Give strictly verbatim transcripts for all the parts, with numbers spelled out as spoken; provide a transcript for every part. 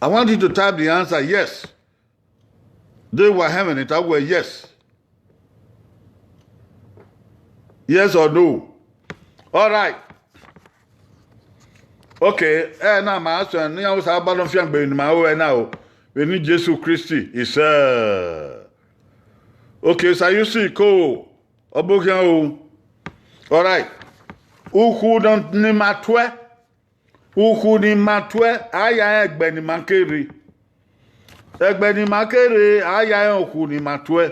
I want you to type the answer, yes. De wa hẹn mwẹ ne I ta wẹ yes. Yes or no? All right. Okay, ẹ na ma suẹn ne iran Osanobua nọ fiangbe ne ma ru ẹre na o. Vbene Jesu Kristi isẹ. Okay, Sayusi ko, ọ bọ khian o. All right. Ukhu nọ ni ma tuẹ. Ukhu ni ma tuẹ, a ya rẹn ẹgbẹ ne ima ke rre. Ẹgbẹ ne ima ke rre, a ya rẹn ukhu ni ma tuẹ.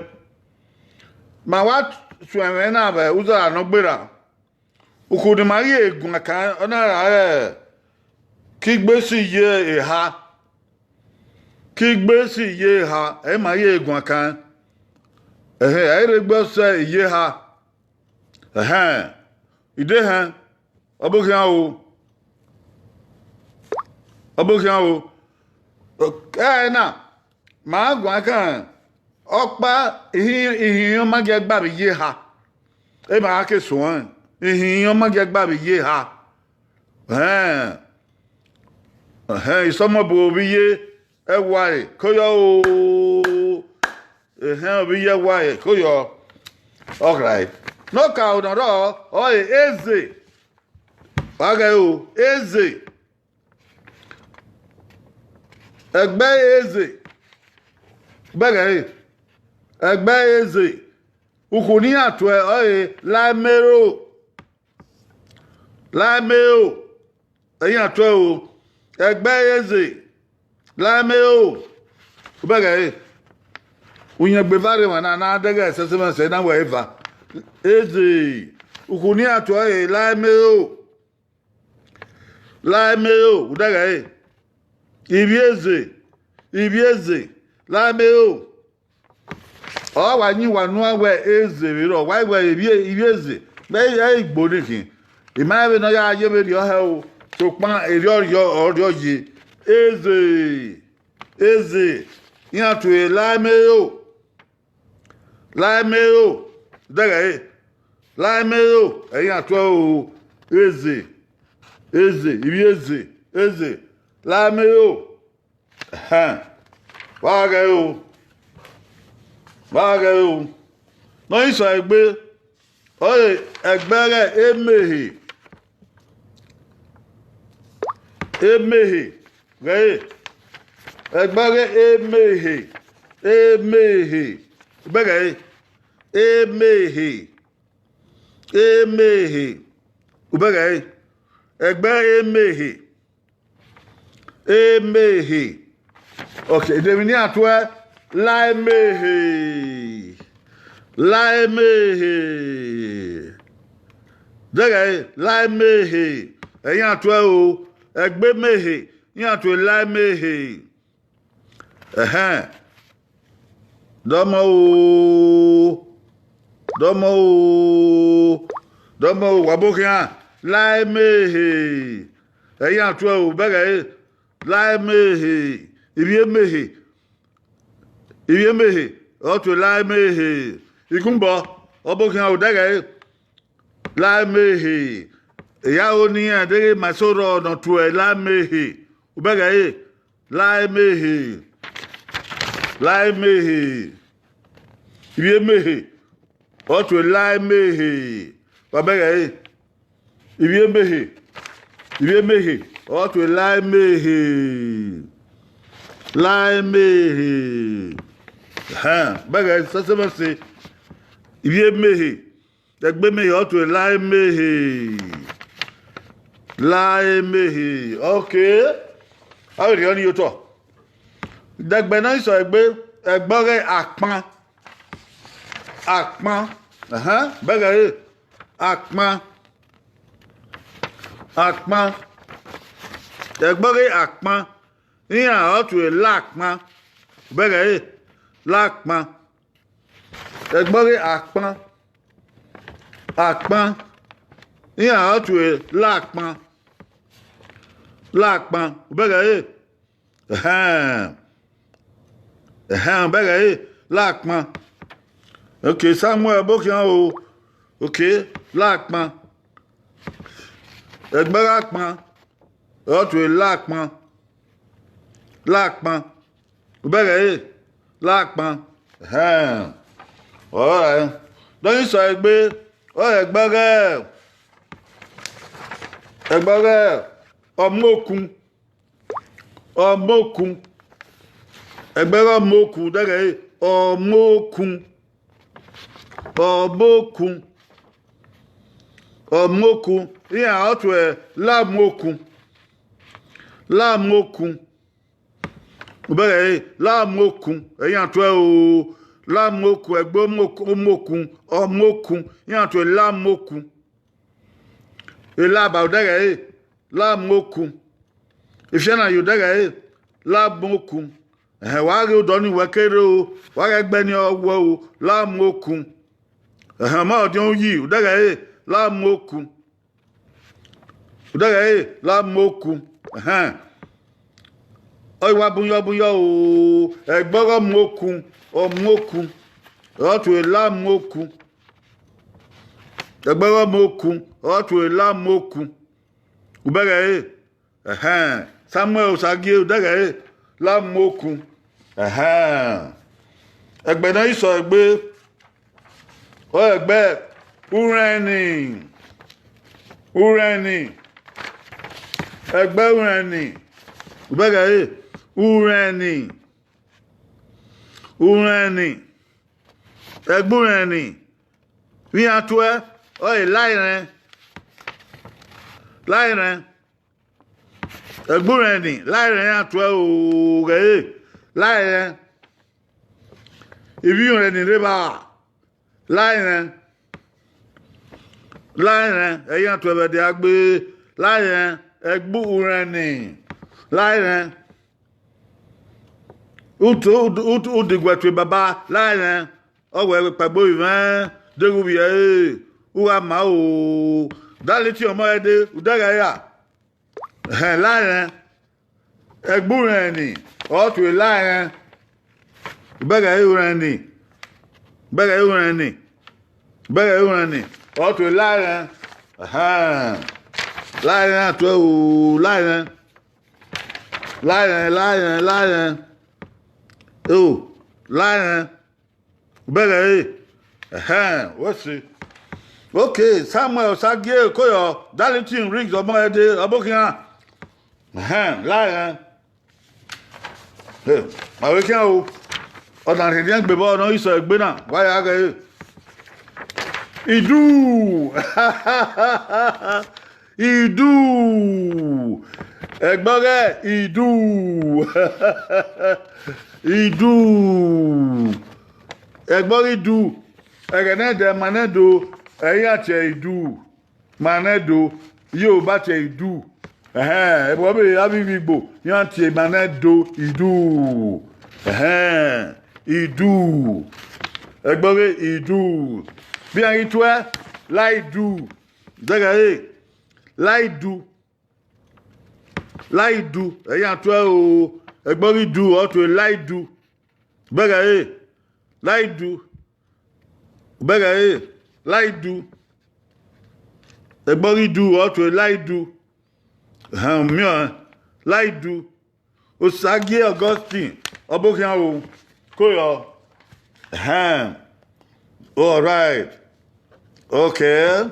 Ma wa suẹn mwẹ na vbe uzara ne ọ gberra. Ukhu ne ima ghi guan kan, ọ na ra rẹ, ke igbe si ye eha. Ke igbe si ye eha, ẹ ma ye guan kan. Ẹhẹn, ẹ i rre egbe ọsẹ iyeha. Ẹhẹn, I de hẹn, ọ bọ khian o. Ọ bọ khian o. Ẹ na, ma guan kan, ọkpa, ihin, ihin ọ ma gie gba vbe iyeha. E ma ke suẹn, ihin ọ ma gie gba vbe iyeha. Ẹhẹn, ẹhẹn, isọmọbo vbe iye ẹwae, koyọ o. Ehẹn, ovbi iye ẹwae, koyọ. All right. Ne ọ ka ne ọ rrọọ, ọre eze. Wa ghẹ o, eze. Ẹgbẹ eze. Bẹghe ẹre. Ẹgbẹ eze. Ukhu ne iran tuẹ ọre Laimero. Laimero. Iran tuẹ o. Ẹgbẹ eze. Laimero. Bẹghe ẹre. Uyẹngbe vare emwa na, na dẹghe ẹsẹse mwẹ sẹ na wẹ eva. Eze. Ukhu ne iran tuẹ ọre Laimero. Laimero, u dẹghe ẹre. Ivbi eze, ivbi eze, Laimero. Ọ wa yin wa nuan wẹ eze vberriọ, wa wẹ ivbi, ivbi eze, vbe ẹ i gbo ni khin. I ma rẹn vbene ọ ya ye vberriọ hẹ o, sokpan erriọ rriọ ọ rriọ ye. Eze, eze, iran tuẹ Laimero. Laimero, dẹghe ẹre. Laimero, ẹ iran tuẹ o, eze, eze, ivbi eze, eze, Laimero. Ẹhẹn. Wa ghẹ o. Wa ghẹ o. Ne ọ i sẹ egbe, ọre ẹgbẹghe emehe. Emehe. Ghẹ ẹre. Ẹgbẹghe emehe. Emehe. Ubẹghe ẹre. Emehe. Emehe. Ubẹghe ẹre. Ẹgbẹghe emehe. Emehe. Okay, de emwi ne iran tuẹ? Laemehe. Laemehe. Dẹghe ẹre, laemehe. Ẹ iran tuẹ o. Ẹgbe emehe, iran tuẹ laemehe. Ẹhẹn. Dọmọ o. Dọmọ o. Dọmọ o, wa bọ khian. Laemehe. Ẹ iran tuẹ o, bẹghe ẹre. Laemehe. Ivbi emehe. Ivbi emehe. Ọ tuẹ laemehe. Ikunbọ. Ọ bọ khian o, dẹghe ẹre. Laemehe. Ehia ro ne iran deghẹ ma eso rrọọ ne ọ tuẹ laemehe. Ubẹghe ẹre. Laemehe. Laemehe. Ivbi emehe. Ọ tuẹ laemehe. Wa bẹghe ẹre. Ivbi emehe. Ivbi emehe. Ọ tuẹ laemehe. Laemehe. Ẹhẹn, bẹghe ẹre sẹsẹmẹse. Ivbi emehe. Ẹgbe emehe, ọ tuẹ laemehe. Laemehe. Okay. Avbe rhie ọnii ye otọ. Dẹgbẹ ne ọ i sẹ egbe, ẹgbẹghe akpan. Akpan. Ẹhẹn, bẹghe ẹre. Akpan. Akpan. Ẹgbẹghe akpan. Iran ọ tuẹ lakpan. Bẹghe ẹre. Lakpan. Ẹgbẹghe akpan. Akpan. Iran ọ tuẹ lakpan. Lakpan. Bẹghe ẹre. Ẹhẹn. Ẹhẹn, bẹghe ẹre. Lakpan. Okay, Samuẹl bọ khian o. Okay, lakpan. Ẹgbẹghe akpan. Ọ tuẹ lakpan. la akpan. Ubẹghe ẹre, la akpan. Ẹhẹn. Ọrọre. Dọni sọ egbe, ọ ẹgbẹghe, ẹgbẹghe ọmokun. Ọmokun. Ẹgbẹghe ọmokun, dẹghe ẹre, ọmokun. Ọmokun. Ọmokun. Iran ọ tuẹ lamokun. Lamokun. Ubẹghe ẹre, lamokun, iran tuẹ o, lamokun, ẹgbẹ ọmokun, ọmokun, iran tuẹ lamokun. Elaba odẹghe ẹre, lamokun. Ifiana ye odẹghe ẹre, lamokun. Ẹhẹn, wa ghe odọ ni wẹ kere o, wa ghẹ gbe ni ọ wẹ o, lamokun. Ẹhẹn, ọmọ ọdiọn uyi, odẹghe ẹre, lamokun. Odẹghe ẹre, lamokun. Ẹhẹn. Ọ i wa bun yọ, bun yọ o, ẹgbẹghe ọmokun, ọmokun, ọ tuẹ lamokun. Ẹgbẹghe ọmokun, ọ tuẹ lamokun. Ubẹghe ẹre, ẹhẹn, Samuel Osagie, odẹghe ẹre, lamokun. Ẹhẹn. Ẹgbẹ ne ọ i sọ egbe, ọ ẹgbẹ Urẹni. Urẹni. Ẹgbẹ Urẹni. Ubẹghe ẹre, Urẹni. Urẹni. Ẹgbẹ Urẹni. Vbe iran tuẹ, ọ ẹre Lairẹn. Lairẹn. Ẹgbẹ Urẹni, Lairẹn iran tuẹ o, ghẹ ẹre, Lairẹn. Ivbi Urẹni rre evba, Lairẹn. Lairẹn, ẹ iran tuẹ vbe ẹdẹ agbe, Lairẹn, ẹgbẹ Urẹni, Lairẹn. Utu, utu, utu, udiguẹ tue baba, Lairẹn. Ọ wẹ vbe kpaegbe ovbi mwẹ, deghẹ u vbiẹ ẹre, u gha ma o. Daliti ọmọ ẹre dee, udẹghe ẹre ra? Ẹhẹn, Lairẹn. Ẹgbẹ Urẹni, ọ tuẹ Lairẹn. Ubẹghe ẹre Urẹni. Ubẹghe ẹre Urẹni. Ubẹghe ẹre Urẹni, ọ tuẹ Lairẹn. Ẹhẹn. Lairẹn a tuẹ o, Lairẹn. Lairẹn, Lairẹn, Lairẹn. O, Lairẹn. Ubẹghe ẹre. Ẹhẹn, wẹ se. Okay, Samuel Osagie, koyọ, Darlington Riggs, ọmọ ẹre dee, ọbokhian. Ẹhẹn, Lairẹn. Hey, ma vbe khian o. Ọna rhiẹnrhiẹn gbe vbọ ne ọ i sẹ egbe na, wa ya ghẹ re. Idu! Idu! Ẹgbẹghe Idu! Idu! Ẹgbẹghe Idu! Ẹghẹ ne ẹdẹ ma nẹ do, ẹ i ya tie Idu. Ma nẹ do, Yoruba tie Idu. Ẹhẹn, ẹvbo vbe avbe ivbi Igbo, iran tie ma nẹ do Idu. Ẹhẹn, Idu. Ẹgbẹghe Idu. Vbe iran ghi tuẹ, Laidu. Dẹghe ẹre, Laidu. Laidu, ẹ iran tuẹ o. Ẹgbẹghe Idu, ọ tuẹ Laidu. Ubẹghe ẹre, Laidu. Ubẹghe ẹre, Laidu. Ẹgbẹghe Idu, ọ tuẹ Laidu. Ẹhẹn, miẹn ọnrẹn, Laidu. Osagie Augustine, ọbokhian o, koyọ. Ẹhẹn. All right. Okay.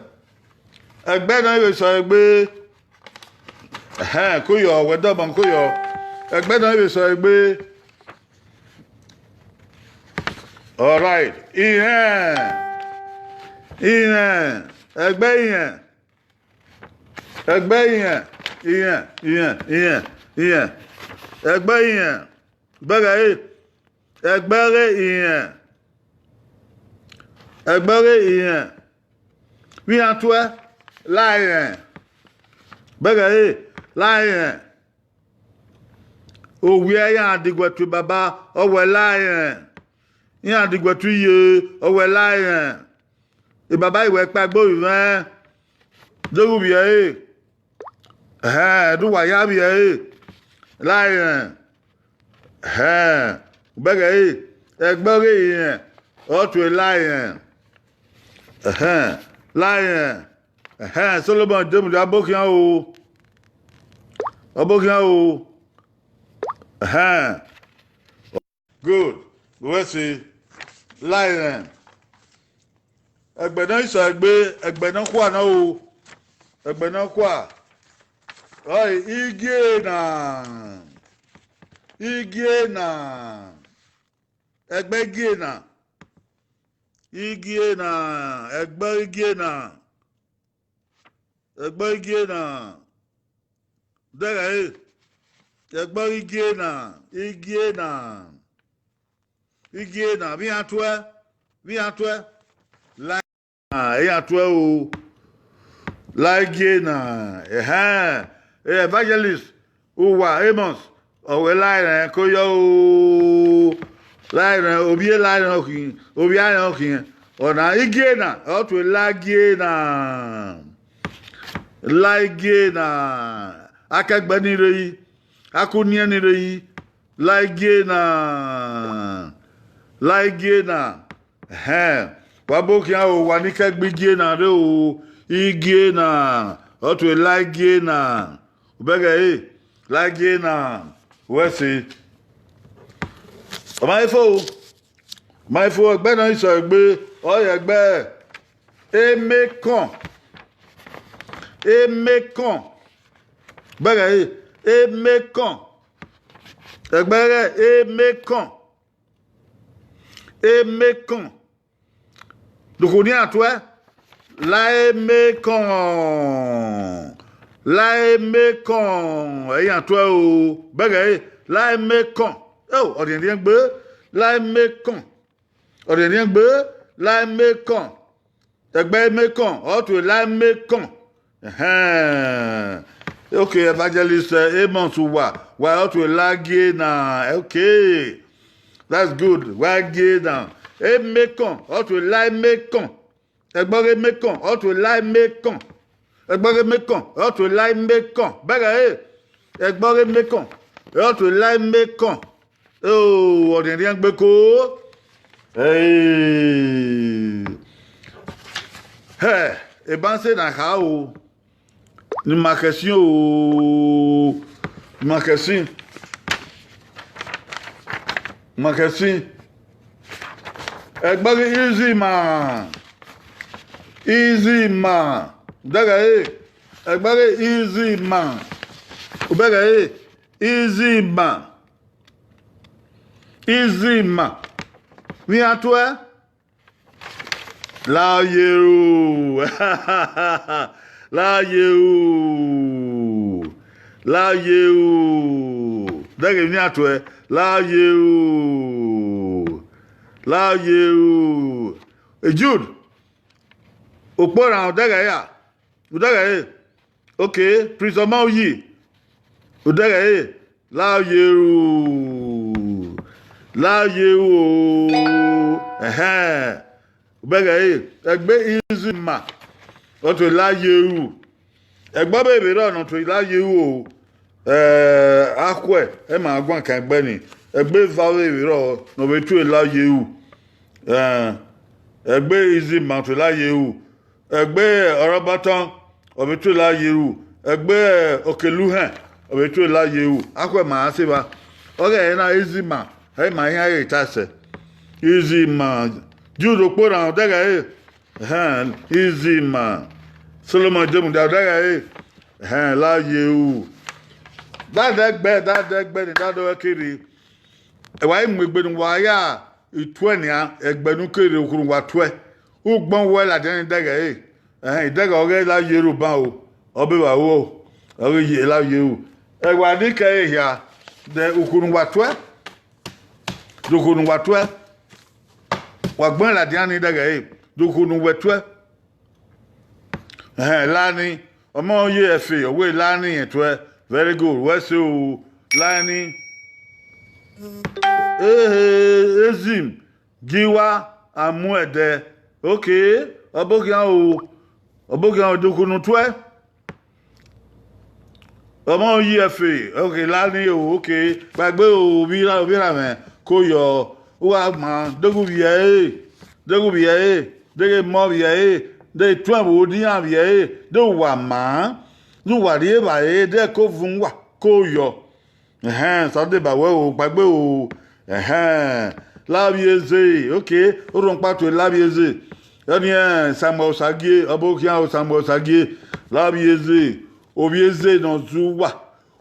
Ẹgbẹ nọ i vbe sẹ egbe. Ẹhẹn, koyọ, wẹ dọbọ koyọ. Ẹgbẹ nọ i vbe sẹ egbe. All right. Irẹn. Irẹn. Ẹgbẹ irẹn. Ẹgbẹ irẹn. Irẹn. Irẹn. Irẹn. Irẹn. Ẹgbẹ irẹn. Ubẹghe ẹre. Ẹgbẹghe irẹn. Ẹgbẹghe irẹn. Vbe iran tuẹ, Lairẹn. Ubẹghe ẹre, Lairẹn. Owiẹ iran diguẹ tue baba, ọ wẹ Lairẹn. Iran diguẹ tue iye, ọ wẹ Lairẹn. Baba i wẹ kpaegbe ovbi mwẹ, deghẹ u vbiẹ ẹre. Ẹhẹn, de uwa ya vbiẹ ẹre. Lairẹn. Ẹhẹn, ubẹghe ẹre, ẹgbẹghe irẹn, ọ tuẹ Lairẹn. Ẹhẹn, Lairẹn. Ẹhẹn, Solomon James, ọbokhian o. Ọbokhian o. Ẹhẹn. Good. Wẹ se la irẹn. Ẹgbẹ ne ọ i sẹ egbe, ẹgbẹ ne ọ khua nọ o. Ẹgbẹ ne ọ khua. Ọe igie na. Igie na. Ẹgbẹ igie na. Igie na. Ẹgbẹ igie na. Ẹgbẹ igie na. Dẹghẹ ẹre. Ẹgbẹ igie na. Igie na. Igie na. Vbe iran tuẹ. Vbe iran tuẹ. La, iran tuẹ o. La igie na. Ẹhẹn. Evangelist Uwa Amos, ọ wẹ la irẹn ko yọ o. La irẹn, ovbi e la irẹn ọkhin, ovbi a irẹn ọkhin. Ọna igie na, ọ tue la igie na. La igie na. Akẹgbẹ ni rre yi, akuniẹn ni rre yi. La igie na. La igie na. Ẹhẹn. Wa bo khian o, wa ni kẹgbe igie na rre o. Igie na. Ọ tue la igie na. Ubẹghe ẹre, la igie na. Wẹ se. Ọ ma fo o. Ma fo, ẹgbẹ ne ọ i sẹ egbe, ọ ye ẹgbẹ emekọn. Emekọn. Ubẹghe ẹre, emekọn. Ẹgbẹ ẹre emekọn. Emekọn. Dukhu ne iran tuẹ, la emekọn. La emekọn. Ẹ iran tuẹ o. Ubẹghe ẹre, la emekọn. Eo, ọ rhiẹnrhiẹn gbe, la emekọn. Ọ rhiẹnrhiẹn gbe, la emekọn. Ẹgbẹ emekọn, ọ tue la emekọn. Ẹhẹn. Okay, Evangelist, eh, Amos Uwa, wa ọ tue la gie na. Okay. That's good. Wa gie na. Emekọn, ọ tue la emekọn. Ẹgbọghe emekọn, ọ tue la emekọn. Ẹgbọghe emekọn, ọ tue la emekọn. Bẹghe ẹre. Ẹgbọghe emekọn, ọ tue la emekọn. Oh, ọ rhiẹnrhiẹn gbe ko. Hey. Hẹ, ebanse na kha o. Ne ima khẹsin o. Ne ima khẹsin. Ne ima khẹsin. Ẹgbẹghe Izima. Izima. Udẹghẹ ẹre. Ẹgbẹghe Izima. Ubẹghẹ ẹre. Izima. Izima. Vbe iran tuẹ? La ye ru. La ye ru. La ye ru. Dẹghe emwi a tuẹ. La ye ru. La ye ru. E Jude. Okpo rran odẹghẹ ya. Udẹghẹ ẹre. Okay, Prince Ọmọuyi. Udẹghẹ ẹre. La ye ru. La ye ru o. Ẹhẹn. Ubẹghẹ ẹre. Ẹgbẹ Izima. Ọ tue la ye ru. Ẹgbẹ ọvbehe vberriọ ne ọ tue la ye ru o. Eh, akhuẹ, ẹ ma guan kan ẹgbẹ ni. Ẹgbẹ eva ọvbehe vberriọ ne ọ vbe tue la ye ru. Eh, ẹgbẹ Izima tue la ye ru. Ẹgbẹ Ọrọbọtọn, ọ vbe tue la ye ru. Ẹgbẹ Okeluhẹn, ọ vbe tue la ye ru. Akhuẹ ma ra se evba. Ọghẹ ẹre na Izima, ẹ ma iran re ta sẹ. Izima, Jude okpo rran odẹghẹ ẹre. Ẹhẹn, Izima. Solomọn Demuda odẹghẹ ẹre. Ẹhẹn, la ye ru. Dadẹ ẹgbẹ, dadẹ ẹgbẹ ni, dadẹ ọvbehe kere. Ẹ wa i mu egbe ne uwa ya ituẹ nian, ẹgbẹ ne u kere, ukhunmwu uwa tuẹ. Ugbọn wẹ ladian ni dẹghẹ ẹre. Ẹhẹn, idẹghẹ ọghe la ye ru ban o. Ọ be vba ru o. Ọghe ye la ye ru. Ẹ wa ni kẹ ẹre hia, de ukhunmwu uwa tuẹ. De ukhunmwu uwa tuẹ. Wa gbẹn ladian ni dẹghẹ ẹre. De ukhunmwu uwẹ tuẹ. Ẹhẹn, la ni, ọmọ ye ẹfe, ọ wẹ la ni rẹn tuẹ. Very good, wẹ se o, la ni. Ehe, Ezim, Giwa, Amuẹdẹ. Okay, ọbokhian o, ọbokhian o, de ukhunmwu tuẹ. Ọmọ ye ẹfe, okay, la ni o, okay, kpaegbe o, ovbi ra, ovbi ra mwẹ, ko yọ, u gha ma, deghẹ u vbiẹ ẹre, deghẹ u vbiẹ ẹre, deghẹ emọ vbiẹ ẹre, deghẹ ituẹn vbe odian vbiẹ ẹre, deghẹ uwa ma, deghẹ uwa rri evbare, deghẹ ẹko vun uwa, ko yọ. Ẹhẹn, Saturday ba wẹ o, kpaegbe o. Ẹhẹn, Lavbieze, okay, orhunmwuda ọkpa tuẹ Lavbieze. Ọni, eh, Samuel Osagie, ọbokhian o, Samuel Osagie, Lavbieze, ovbi eze ne ọ zẹ uwa,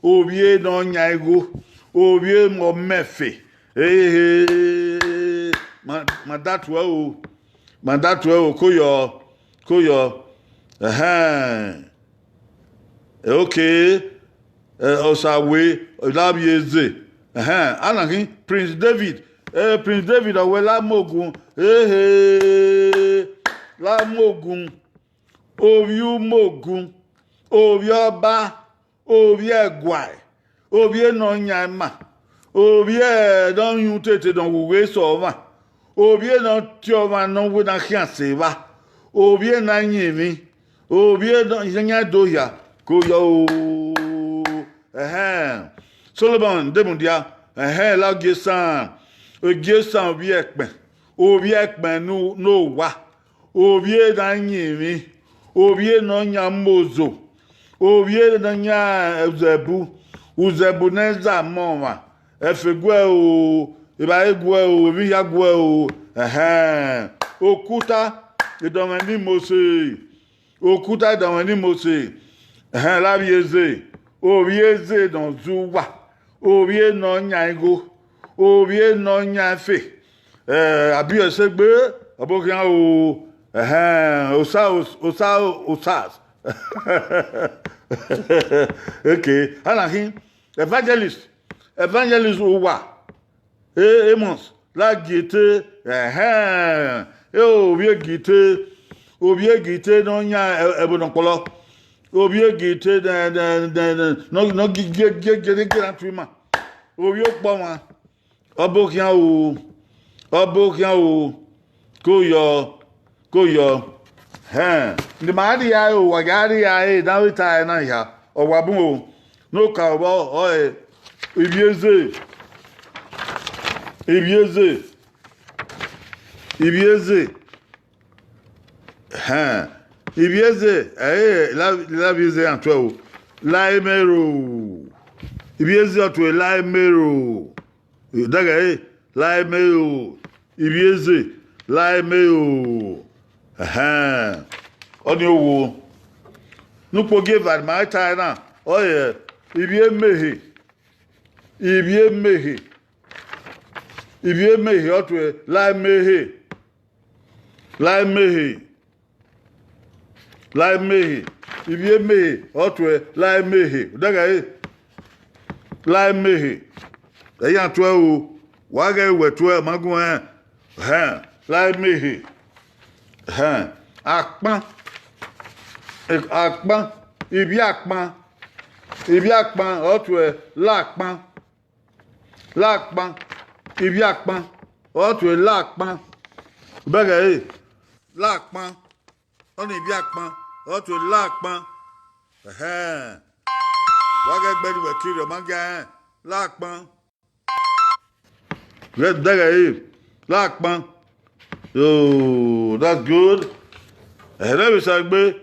ovbi ene ọ yan igho, ovbi emọ mẹfe. Ehe, ma, ma da tuẹ o, ma da tuẹ o, koyọ, koyọ. Ẹhẹn. Okay. Eh, Osawe, Lavbieze. Ẹhẹn, ana khin Prince David. Eh, Prince David, ọ wẹ Lamogun. Ehe, Lamogun. Ovbi umogun. Ovbi ọba. Ovbi ẹguae. Ovbi ene ọ yan ima. Ovbi ene ọ yan utete ne ọ wu ughe sẹ ọmwa. Ovbi ene ọ tie ọmwa ne ọ wẹ ne a khian sẹ evba. Ovbi ene a yin emwi. Ovbi ene ọ yan do hia. Koyọ o. Ẹhẹn. Solomon de mudia. Ẹhẹn, la gie san. Gie san ovbi ẹkpẹn. Ovbi ẹkpẹn ne owa. Ovbi ene a yin emwi, ovbi ene ọ yan mozo, ovbi ene ọ yan uzẹbu, uzẹbu ne ẹ zẹ amọ ọmwa, ẹfe guẹ o, evbare guẹ o, emwi hia guẹ o. Ẹhẹn, okuta, edọmwẹ ne Mosi, okuta, edọmwẹ ne Mosi. Ẹhẹn, Lavbieze, ovbi eze ne ọ zẹ uwa, ovbi ene ọ yan igho, ovbi ene ọ yan ẹfe. Eh, a biẹ ẹse gbe, ọbokhian o. Ẹhẹn, osa, os-, osa, osas. Okay, ana khin, evangelist, evangelist uwa, eh, Amos, la gie te. Ẹhẹn, eh, ovbi egite, ovbi egite ne ọ yan ẹ-, ẹvbo ne ọ kpọlọ, ovbi egite ne, ne, ne, ne, ne ọ, ne ọ gie, gie, gie, gie, gie na tu ima. Ovbi okpọ ọmwa. Ọbokhian o, ọbokhian o, koyọ, koyọ. Hẹn, ne ima rhie aro, wa gha rhie aro ne avbe ta ẹre na hia, ọ wa bun o. Ne okaro vbọ, ọre, ivbi eze, ivbi eze, ivbi eze. Hẹn, ivbi eze, ẹre la, la ivbi eze iran tuẹ o. La emẹ ro. Ivbi eze ọtuẹ la emẹ ro. Dẹghẹ ẹre, la emẹ ro. Ivbi eze, la emẹ ro. Ẹhẹn. Ọnii owo. Ne ukpogieva ne ima ta ẹre na, ọre ivbi emehe. Ivbi emehe. Ivbi emehe ọtuẹ la emehe. La emehe. La emehe. Ivbi emehe ọtuẹ la emehe. Odẹghẹ ẹre. La emehe. Ẹ i ya tuẹ o. Wa ghẹ wẹ tuẹ, ọ ma gun ẹn. Hẹn. La emehe. Hẹn. Akpan. Akpan. Ivbi akpan. Ivbi akpan ọtuẹ la akpan. La akpan, ivbi akpan, ọ tuẹ la akpan. Bẹghe ẹre, la akpan, ọnii ivbi akpan, ọ tuẹ la akpan. Ẹhẹn. Wa ghẹ gbe ne uwẹ kiri, ọ ma gia rẹn, la akpan. Ghẹ dẹghẹ ẹre, la akpan. Oh, that's good. Ẹhẹn, vbe sa egbe,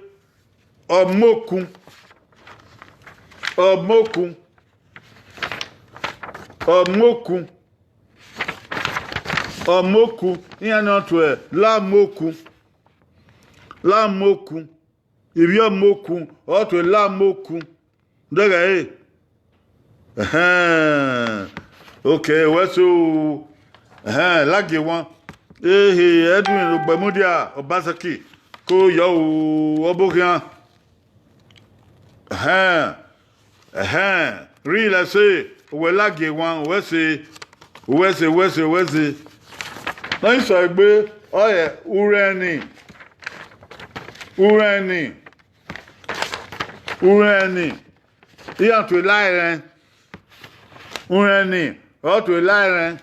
ọmọkun, ọmọkun. Ọmọkun. Ọmọkun. Iran ne ọ tuẹ la ọmọkun. La ọmọkun. Ivbi ọmọkun. Ọ tuẹ la ọmọkun. Dẹghẹ ẹre. Ẹhẹn. Okay, wẹ so. Ẹhẹn, lagie wan. Ehe, Edwin Ogbemudia Obaseki. Ko yọ o, ọbokhian. Ẹhẹn, ẹhẹn, rhie lẹse, uwẹ lagie wan, uwẹ se, uwẹ se, uwẹ se, uwẹ se. Ne ọ i sẹ egbe, ọre urẹni, urẹni, urẹni, iran tuẹ la ẹrẹn, urẹni, ọ tuẹ la ẹrẹn,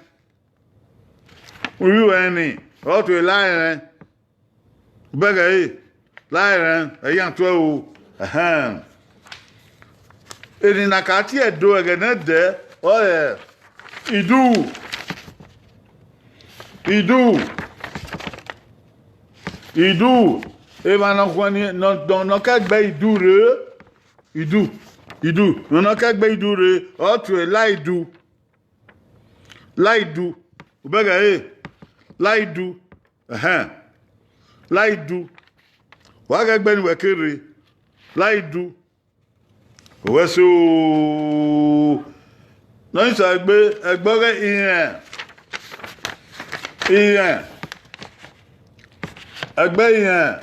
urẹni, ọ tuẹ la ẹrẹn. Bẹghe ẹre, la ẹrẹn, ẹ i ya tuẹ o. Ẹhẹn. Eni ne a ka tie do ẹghẹ ne ẹdẹ, ọre idu, idu, idu, emwa ne ọ khuẹn ni, ne ọ, ne ọ, ne ọ kẹ gbe idu rre, idu. Idu, emwi ne ọ ke gbe idu rre, ọ tue la idu. La idu. Ubẹghe ẹre, la idu. Ẹhẹn. La idu. Wa ghẹ gbe ne uwẹ ke rre. La idu. Wẹ so. Ne ọ sa egbe, ẹgbẹ ọghe irẹn. Irẹn. Ẹgbẹ irẹn.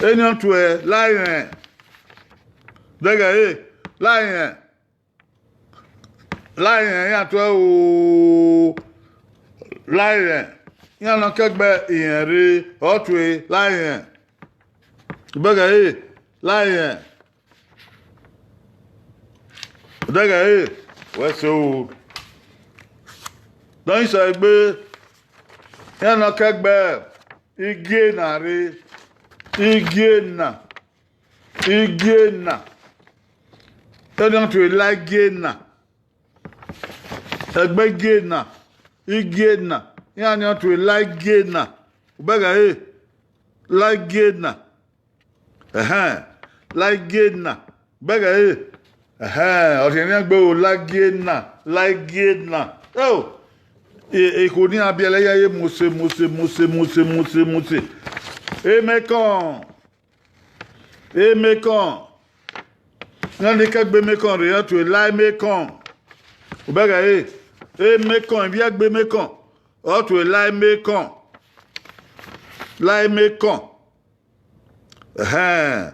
Eni ọ tue la irẹn. Dẹghẹ ẹre, la irẹn. La irẹn, iran tue o. La irẹn. Iran ne ọ ke gbe irẹn rre, ọ tue la irẹn. Ubẹghe ẹre, la irẹn. Dẹghẹ ẹre, wẹ so. Ne ọ sa egbe, iran ne ọ ke gbe igiena rre, igiena. Igiena. Eni ọ tue la igiena. Ẹgbẹ igiena. Igiena. Iran ni ọ tue la igiena. Ubẹghe ẹre, la igiena. Ẹhẹn. La igiena. Ubẹghe ẹre. Ẹhẹn. Ọ rhie emwi gbe o, la igiena. La igiena. Eo. E, ikhuo ne iran biẹlẹ ya ye mose, mose, mose, mose, mose, mose. Emekọn. Emekọn. Iran ni ke gbe emekọn rre, ọ tue la emekọn. Ubẹghe ẹre, emekọn, ivbi ẹgbe emekọn, ọ tue la emekọn. La emekọn. Ẹhẹn.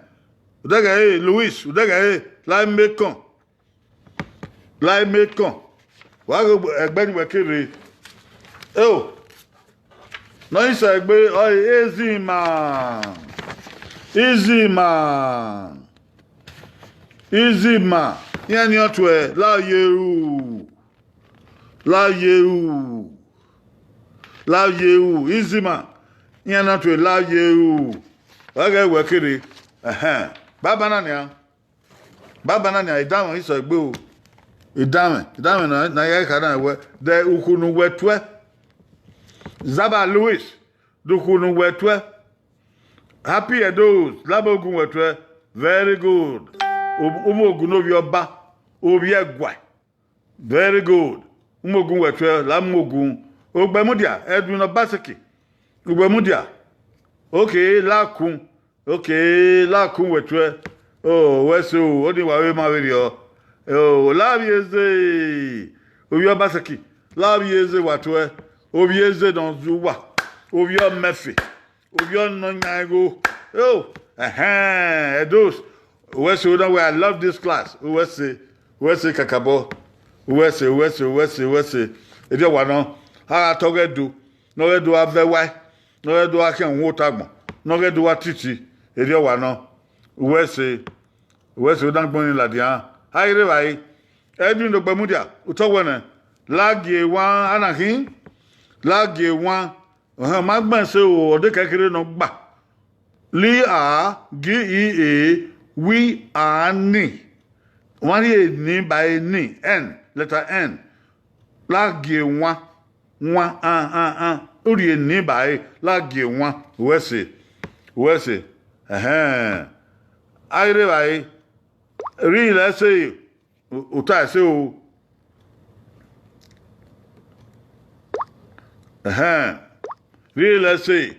Udẹghẹ ẹre, Louis, udẹghẹ ẹre, la emekọn. La emekọn. Wa ghe ẹgbẹ ni wẹ ke rre. Eo. Ne ọ sa egbe, ọ re Izima. Izima. Izima. Iran ni ọ tue, la ye ru. La ye ru. La ye ru. Izima. Iran ni ọ tue, la ye ru. Wa ghe wẹ ke rre. Ẹhẹn. Baba na nian. Baba na nian, idanmwẹ isẹ egbe o. Idanmwẹ, idanmwẹ na, na ya kha na wẹ, de ukhunu wẹ tuẹ. Zaba Louis, de ukhunu wẹ tuẹ. Happy Edos, labọ ogun wẹ tuẹ. Very good. U-, umogun ne ovbi ọba, ovbi ẹguae. Very good. Umogun wẹ tuẹ, la umogun. Ogbẹmudia, Edwin Obaseki. Ugbẹmudia. Okay, la kun. Okay, la kun wẹ tuẹ. O, wẹ se o, oni wa vbe ma vberriọ. O, la vbiẹ eze. Ovbi Obaseki, la vbiẹ eze wa tuẹ. Ovbi eze ne ọ zu uwa. Ovbi ọmẹfe. Ovbi ọnọyan igho. Eo, ẹhẹn, Edos. Uwẹ se na wẹ, I love this class. Uwẹ se, uwẹ se kakabọ. Uwẹ se, uwẹ se, uwẹ se, uwẹ se. Erriọ wa nọ. A gha tọ ghẹ do. Ne ọ ghẹ do a vẹ wae. Ne ọ ghẹ do a khian uhunmwu ota agbọn. Ne ọ ghẹ do a titi. Erriọ wa nọ. Uwẹ se, uwẹ se, u na gbẹn ọnii ladian. A i rre evbare. Edwin Ogbẹmudia, utọ wẹ nẹ. La gie wan, a na khin. La gie wan. Ọhẹn, ma gbẹn se o, ọ de kẹkẹre ne ọ gba. Li a gi i e wi a ni. Wan rhie ni ba e ni, N, letter N. La gie wan, wan, an, an, an. U rhie ni ba e, la gie wan. Uwẹ se, uwẹ se. Ẹhẹn. A i rre evbare. Rhie lẹ ẹse, u, u ta ẹse o. Ẹhẹn. Rhie lẹ ẹse.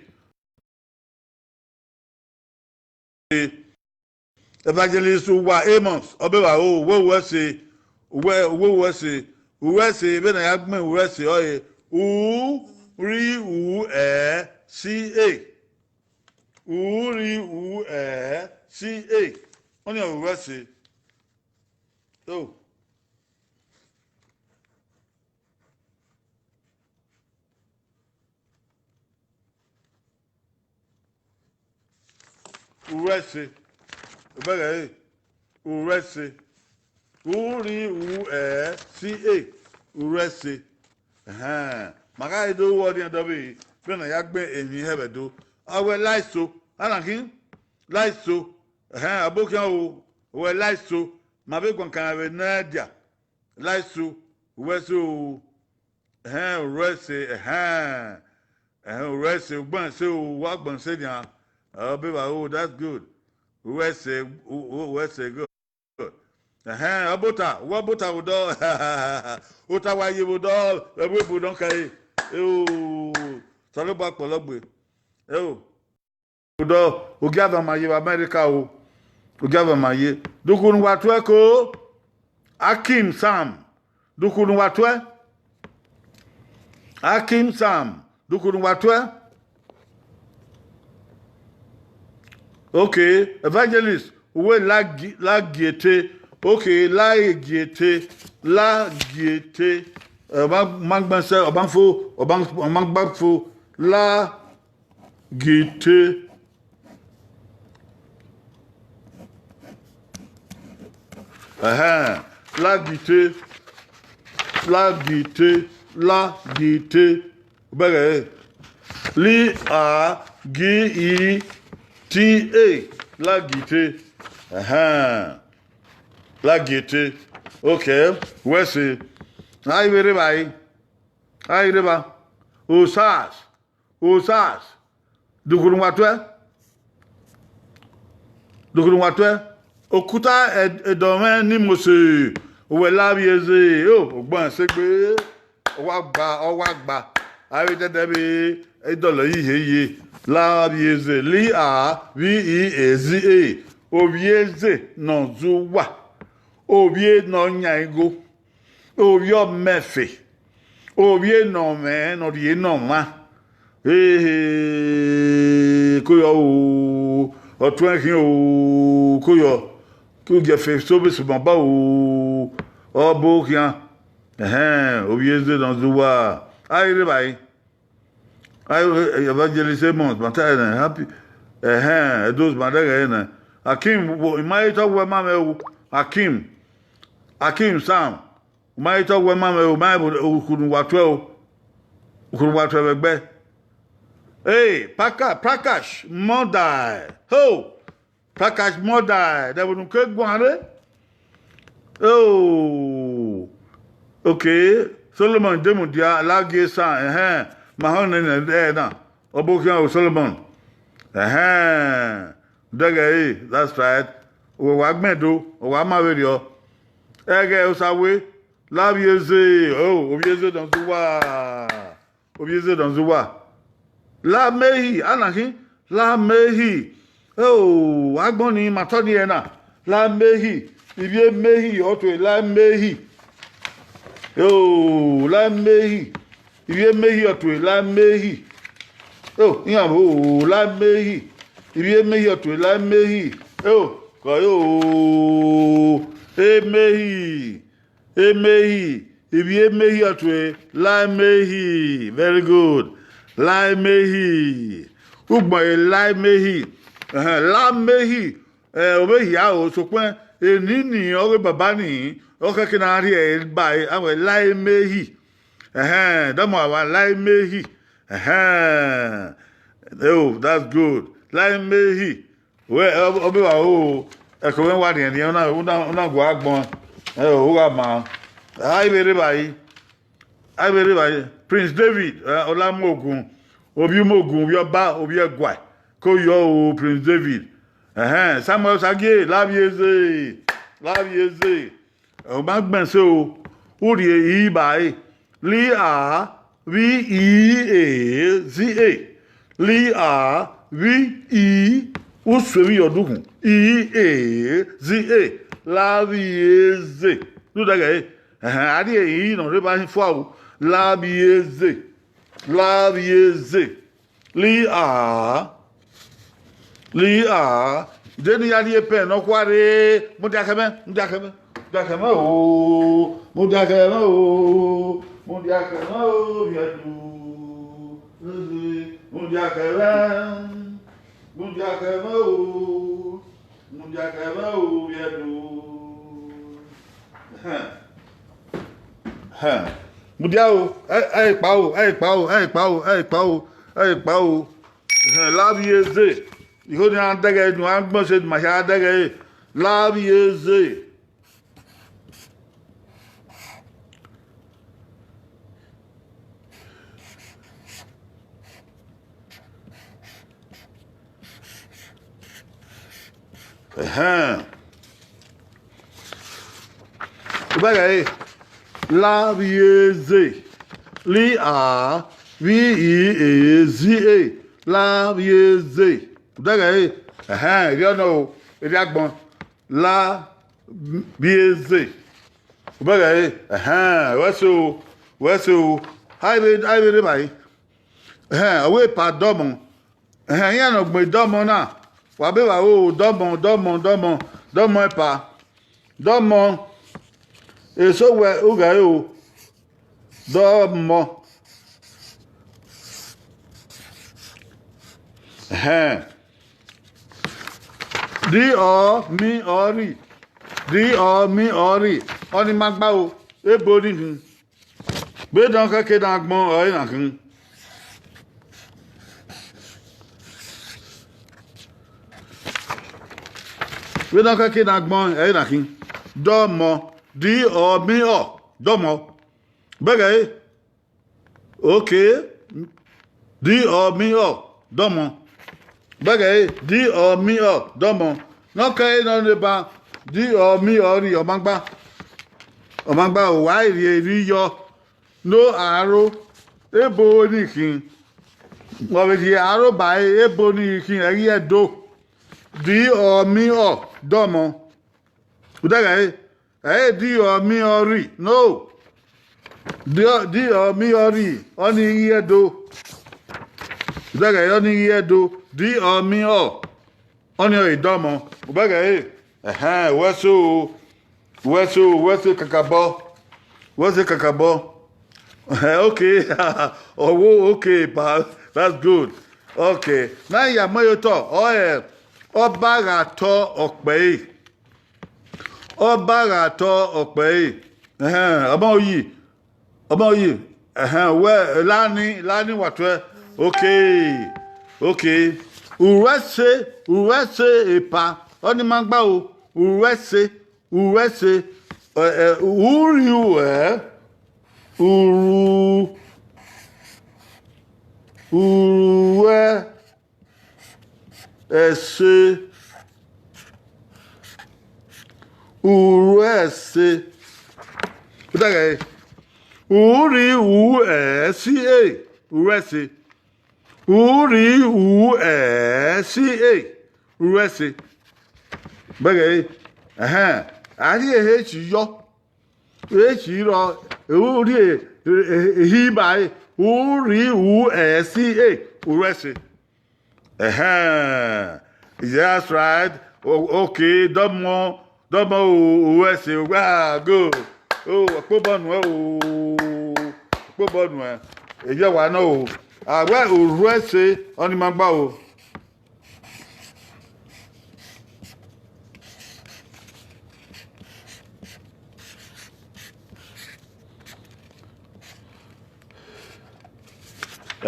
Evangelist Uwa Amos, ọ bẹ vba ro, uwẹ uwẹ se, uwẹ, uwẹ uwẹ se, uwẹ se, vbene a ya gbẹn uwẹ se, ọ re, u, rhi, u, ẹ, si, e. U, rhi, u, ẹ, si, e. Ọnii ọ uwẹ se. So, uwẹ se. Obẹghe ẹre, uwẹ se. U, rhi, u, ẹ, si, e. Uwẹ se. Ẹhẹn. Ma gha do ru ọdian dọvbe, vbene a ya gbẹn emwi hẹ vbe Ẹdo. A wẹ la eso. A na khin? La eso. Ẹhẹn, abokhian o, wẹ la eso. Ma vbe guan kan vbe ne a dia. La eso. Uwẹ se o. Ẹhẹn, uwẹ se, ẹhẹn. Ẹhẹn, uwẹ se, ugbẹn se o, wa gbẹn se nian. Ọ bẹ vba o, that's good. Uwẹ se, u-, u-, uwẹ se good. Ẹhẹn, ọbota, wẹ ọbota vbe odọ. Ota wa ye vbe odọ, ẹvbo ebo nọ kẹre. Eo, Osanobua kpọlọ gbe. Eo. Odọ, ogiavama ye vbe America o. Ogiavama ye. Dukhu ne uwa tuẹ ko. Akim Sam. Dukhu ne uwa tuẹ. Akim Sam. Dukhu ne uwa tuẹ. Okay, evangelist, uwe la gi-, la giete. Okay, la giete. La giete. Ọ ma, ma gbẹn sẹ, ọ ma fo, ọ ma, ọ ma gba fo. La giete. Ẹhẹn, la giete, la giete, la giete. Bẹghe, li a gi i ti e, la giete. Ẹhẹn, la giete. Okay, wẹ se. A i vbe rre evbare, a i rre evba. Osas, Osas, dukhu ne uwa tuẹ. Dukhu ne uwa tuẹ. Okuta ẹ-, ẹdọmwẹ ni Mosi, uwẹ la vbiẹ eze, o, ogbọn ẹse gbe, ọ wa gba, ọ wa gba. A vbe dẹdẹ vbe idọlọ yi ihe ye, la vbiẹ eze, li a vbi i e zi e, ovbi eze ne ọ zẹ uwa, ovbi ne ọ yan igho. Ovbi ọmẹfe, ovbi enọmwẹ ne ọ rhie ne ọmwa. Ehe, ko yọ o, ọ tuẹn khian o, ko yọ, ke u gie ẹfe so vbe sumaba o, ọ bo khian. Ẹhẹn, ovbi eze ne ọ zẹ uwa, a i rre evbare. Ayo, eh, Evangelist Amos, ma ta ẹnẹ, happy. Ẹhẹn, Edos, ma dẹghẹ ẹnẹ. Akim, wo, I ma i tọ wẹ ma mwẹ o. Akim, Akim Sam, I ma i tọ wẹ ma mwẹ o, ma i bo ukhunu wa tuẹ o. Ukhunu wa tuẹ vbe ẹgbẹ. Hey, Praka-, Prakash Modai. Ho! Prakash Modai, de vbunu ke guan rre? Oh, okay. Solomon de mudia, la gie esan, ẹhẹn. Ma họn nene ẹre na. Ọ bo khian o Solomon. Ẹhẹn. Dẹghẹ ẹre, that's right. Wẹ wa gbẹn do, ọ wa ma vberriọ. Ẹghẹ Osawe, la vbiẹ eze, oh, ovbi eze dọn zẹ uwa. Ovbi eze dọn zẹ uwa. La mehi, a na khin, la mehi. Oh, agbọn ni ma tọ ni ẹna. La mehi, ivbi e mehi, ọ tue la mehi. Oh, la mehi, ivbi e mehi, ọ tue la mehi. Oh, iran vbo, oh, la mehi, ivbi e mehi, ọ tue la mehi. Oh, kọ yo, emehi. Emehi, ivbi emehi ọ tue, la emehi. Very good. La emehi. Ugbẹn e la emehi. Ẹhẹn, la mehi. Ẹ, ovbe hia o, sokpan, enini ọghe baba ni, ọ khẹke na rhie ẹre ba ẹre, a wẹ la emehi. Ẹhẹn, dọmọ ava la emehi. Ẹhẹn. Oh, that's good. La emehi. Wẹ, ọ, ọ be wa o, ẹko mwẹ wa riẹnriẹn, una, una, una gua agbọn, ẹ, u gha ma. A i vbe rre evbare, a i vbe rre evbare. Prince David, ẹ, ọ la mu ogun, ovbi umogun, ovbi ọba, ovbi ẹguae, ko yọ o, Prince David. Ẹhẹn, Samuel Osagie, la vbiẹ eze, la vbiẹ eze. Ọ ma gbẹn ẹse o, u rhie i ba ẹre. Li a vbi i e zi e. Li a vbi i, u suẹn vbe iyọ dukhun. I e zi e. La vbiẹ eze. Rhunmwuda ẹghẹ ẹre, ẹhẹn, a rhie i ne ọ rre evba hin fua o. La vbiẹ eze. La vbiẹ eze. Li a, li a, de ne I ya rhie pẹn nọkhua rre, mudia khẹ mwẹ, mudia khẹ mwẹ, mudia khẹ mwẹ o, mudia khẹ mwẹ o, mudia khẹ mwẹ o, vbiẹ do, mudia khẹ mwẹ, mudia khẹ mwẹ o, mudia khẹ mwẹ o, vbiẹ do. Ẹhẹn. Ẹhẹn. Mudia o, ẹ, ẹ kpa o, ẹ kpa o, ẹ kpa o, ẹ kpa o, ẹ kpa o. Ẹhẹn, la vbiẹ eze. Igho ne iran dẹghe, ne iran gbẹn ọse, ne ma hia dẹghe ẹre. La vbiẹ eze. Ẹhẹn. Ẹghẹ ẹre, la vbe e ze, li a vbe i e zi e, la vbe e ze. Ẹghẹ ẹre, ẹhẹn, erriọ nọ o, erriọ agbọn, la vbe e ze. Ẹghẹ ẹre, ẹhẹn, wẹ so, wẹ so, a i vbe, a i vbe rre evbare. Ẹhẹn, ọ wẹ epa dọmọ. Ẹhẹn, iran ne ọ gbẹn dọmọ na, wa be vba ro dọmọ, dọmọ, dọmọ, dọmọ epa, dọmọ, eso wẹ u ghẹ ro, dọmọ. Ẹhẹn. Di ọ mi ọ rri, di ọ mi ọ rri, ọnii ma gba o, ebo ni hin. Vbene ọ khẹke ne agbọn ọre na khin. Vbene ọ khẹke ne agbọn ọre na khin. Dọmọ, di ọ mi ọ, dọmọ. Bẹghe ẹre. Okay. Di ọ mi ọ, dọmọ. Bẹghe ẹre, di ọ mi ọ, dọmọ. Ne ọ kere nọ ne ban, di ọ mi ọ rri, ọ ma gba. Ọ ma gba, wa rhie erriọ. No aro, ebo ni khin. Wa vbe rhie aro ba ẹre, ebo ni khin, ẹ i ghi Ẹdo. Di ọ mi ọ, dọmọ. Udaghẹ ẹre, ẹre di ọ mi ọ rri, no. Di ọ, di ọ mi ọ rri, ọnii i ghi Ẹdo. Udaghẹ ẹre, ọnii i ghi Ẹdo, di ọ mi ọ, ọnii ọre dọmọ. Udaghẹ ẹre, ẹhẹn, wẹ so, wẹ so, wẹ so kakabọ, wẹ so kakabọ. Okay, ọwo, okay, pa, that's good. Okay, na ya mọ ye otọ, ọ ẹ, ọba gha tọ ọkpẹ ẹre. Ọba gha tọ ọkpẹ ẹre. Ẹhẹn, ọmọ oyi, ọmọ oyi. Ẹhẹn, wẹ, lani, lani wa tuẹ. Okay, okay. Uruẹse, uruẹse epa, ọnii ma gba o, uruẹse, uruẹse, ẹ, ẹ, urri uẹ, uru, uruẹ, ẹse, uruẹse. Udaghẹ, urri u ẹ si e, uruẹse. Urri u ẹ si e, uruẹse. Bẹghe ẹre, ẹhẹn, a rhie ehe si yọ. Ehe si rrọọ, urri ehi ba ẹre, urri u ẹ si e, uruẹse. Ẹhẹn. That's right. O-, okay, dọmọ, dọmọ u, uruẹse. Wow, good. O, ọkpobọ nuẹn o. Ọkpobọ nuẹn. Eyẹ wa nọ o. A wẹ uruẹse, ọnii ma gba o.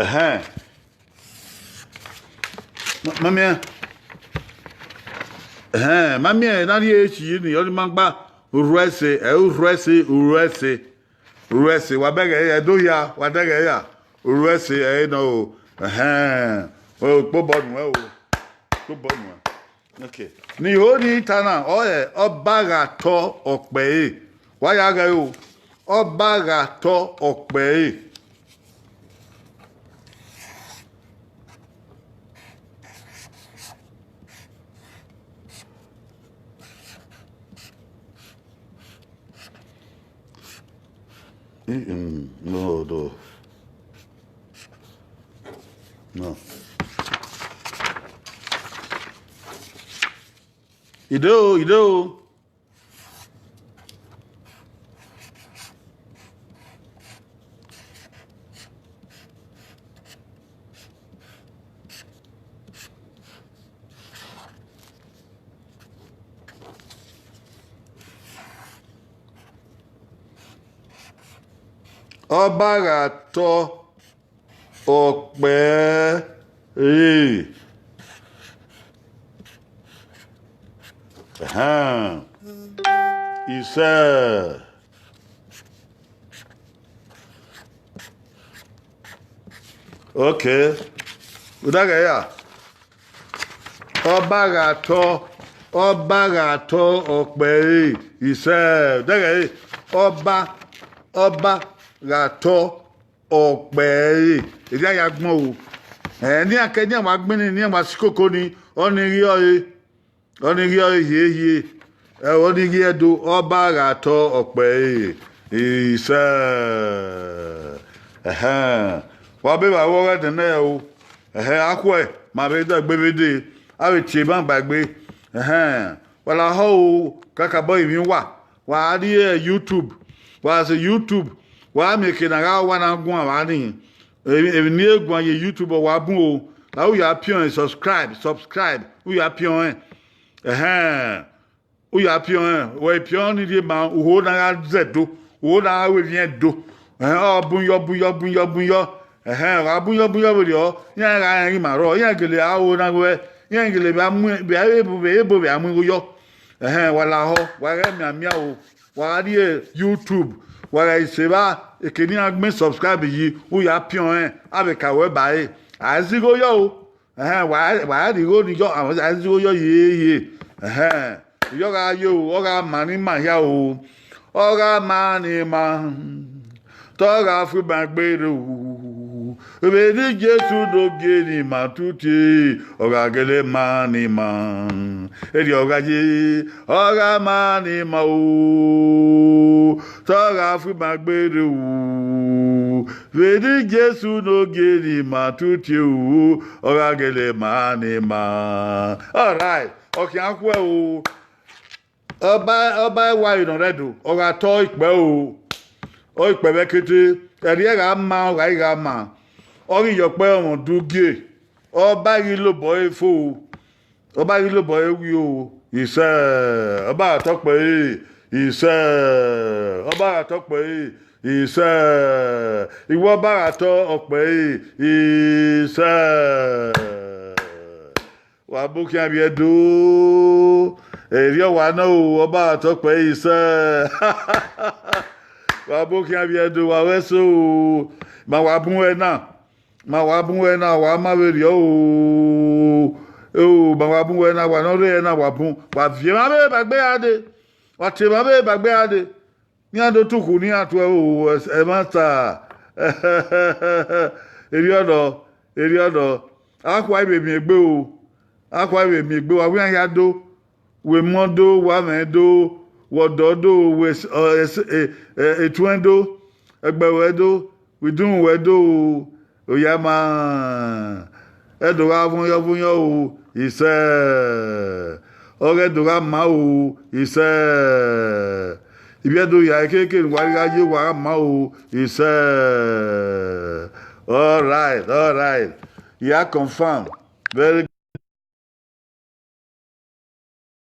Ẹhẹn. Ma, ma miẹn. Ẹhẹn, ma miẹn ne a rhie ehe si ni, ọnii ma gba uruẹse, ẹ uruẹse, uruẹse, uruẹse, wa bẹghe ẹre, Ẹdo hia, wa dẹghe ya, uruẹse, ẹ nọ o, ẹhẹn, o, kpobọ nuẹn o, kpobọ nuẹn. Okay. Ne iho ni ta na, ọ ẹ, ọba gha tọ ọkpẹ ẹre, wa ya ghe o, ọba gha tọ ọkpẹ ẹre. Mm, no, no. No. Ide o, ide o. Ọba gha tọ ọkpẹ ẹre. Ẹhẹn. Isẹ. Okay. Udaghẹ ya. Ọba gha tọ, ọba gha tọ ọkpẹ ẹre, isẹ, udaghẹ ẹre, Ọba, ọba gha tọ ọkpẹ ẹre, erriọ a ya gbọn o. Ẹ, ne iran ke, ne iran wa gbẹn ni, ne iran wa si koko ni, ọnii ghi ọre, ọnii ghi ọre hiehie, ẹ, ọnii ghi Ẹdo, ọba gha tọ ọkpẹ ẹre, isẹ. Ẹhẹn, wa be vbe aro ọghẹdẹ nẹ o. Ẹhẹn, akhuẹ ma vbe dẹgbe vbe dee, a vbe tie emwa gbaegbe. Ẹhẹn, wa lahọ o, kakabọ emwi uwa, wa gha rrie YouTube, wa gha sẹ YouTube, wa gha miẹn eke ne a gha wa na guan vba nii. Emwi, emwi ne I guan ye YouTube, ọ wa bun o, la u ya piọn ẹn, subscribe, subscribe, u ya piọn ẹn. Ẹhẹn, u ya piọn ẹn, wẹ i piọn ni rhie ma, uho na gha zẹ do, uho na gha ru emwi ẹn do. Ẹhẹn, ọ bun yọ, bun yọ, bun yọ, bun yọ. Ẹhẹn, ọ gha bun yọ, bun yọ vberriọ, iran gha rẹn ghi ma rrọọ, iran gele a ro na wẹ, iran gele vbe a mu, vbe a ebo, vbe ebo vbe a mu igho yọ. Ẹhẹn, wa lahọ, wa ghẹ mianmian o, wa gha rrie YouTube, wa gha sẹ evba, eke ne iran gbẹn subscribe yi, u ya piọn ẹn, a vbe ka ruẹ ba ẹre. A zẹ igho yọ o. Ẹhẹn, wa, wa rhie igho ni yọ, a zẹ igho yọ yeye. Ẹhẹn, yọ gha ye o, ọ gha ma ni ma hia o. Ọ gha ma ni ma, te ọ gha fu ima gbe rre o. Vbene Jesu do gie ne ima tutie, ọ gha gele ma ni ma. Erriọ ọ gha ye, ọ gha ma ni ma o, te ọ gha fu ima gbe rre o. Vbene Jesu do gie ne ima tutie o, ọ gha gele ma ni ma. All right, ọ khian khuẹ o. Ọba, ọba ẹwae nọ rre Ẹdo, ọ gha tọ ikpẹ o, ọ ikpẹ vbe ẹkete, ẹrriẹ gha ma, ọ gha i gha ma, ọ ghi ye ọkpẹ ọmwẹ udugie, ọba ghi lobọ ẹre fo, ọba ghi lobọ ẹre wi o, isẹ, ọba gha tọ ọkpẹ ẹre, isẹ, ọba gha tọ ọkpẹ ẹre, isẹ, iwẹ ọba gha tọ ọkpẹ ẹre, isẹ. Wa bu khian vbiẹ do, erriọ wa nọ o, ọba gha tọ ọkpẹ ẹre, isẹ. Wa bu khian vbiẹ do, wa ru ẹse o, ma wa bun wẹ na, ma wa bun wẹ na, wa ma vberriọ o, o, ma wa bun wẹ na, wa ne ọ rre ẹre na, wa bun, wa viẹ emwa vbe ba egbe ra dee, wa tie emwa vbe ba egbe ra dee. Iran do tukhu ne iran tuẹ o, ẹmwata. Erriọ nọ, erriọ nọ. Akhua i vbe miẹn egbe o, akhua i vbe miẹn egbe, wa wẹ iran hia do, wẹ emọ do, wẹ amwẹ do, wẹ ọdọ do, wẹ es-, ọ, es-, e-, e-, etuẹn do, ẹgbẹe ruẹ do, wẹ idunmwu ruẹ do, oya ma, ẹ do gha vun yọ, vun yọ o, isẹ, ọ ghẹ do gha ma o, isẹ. Ivbi Ẹdo ya ekeke ne uwa gha ye, uwa gha ma o, isẹ. All right, all right. Ya confirm. Very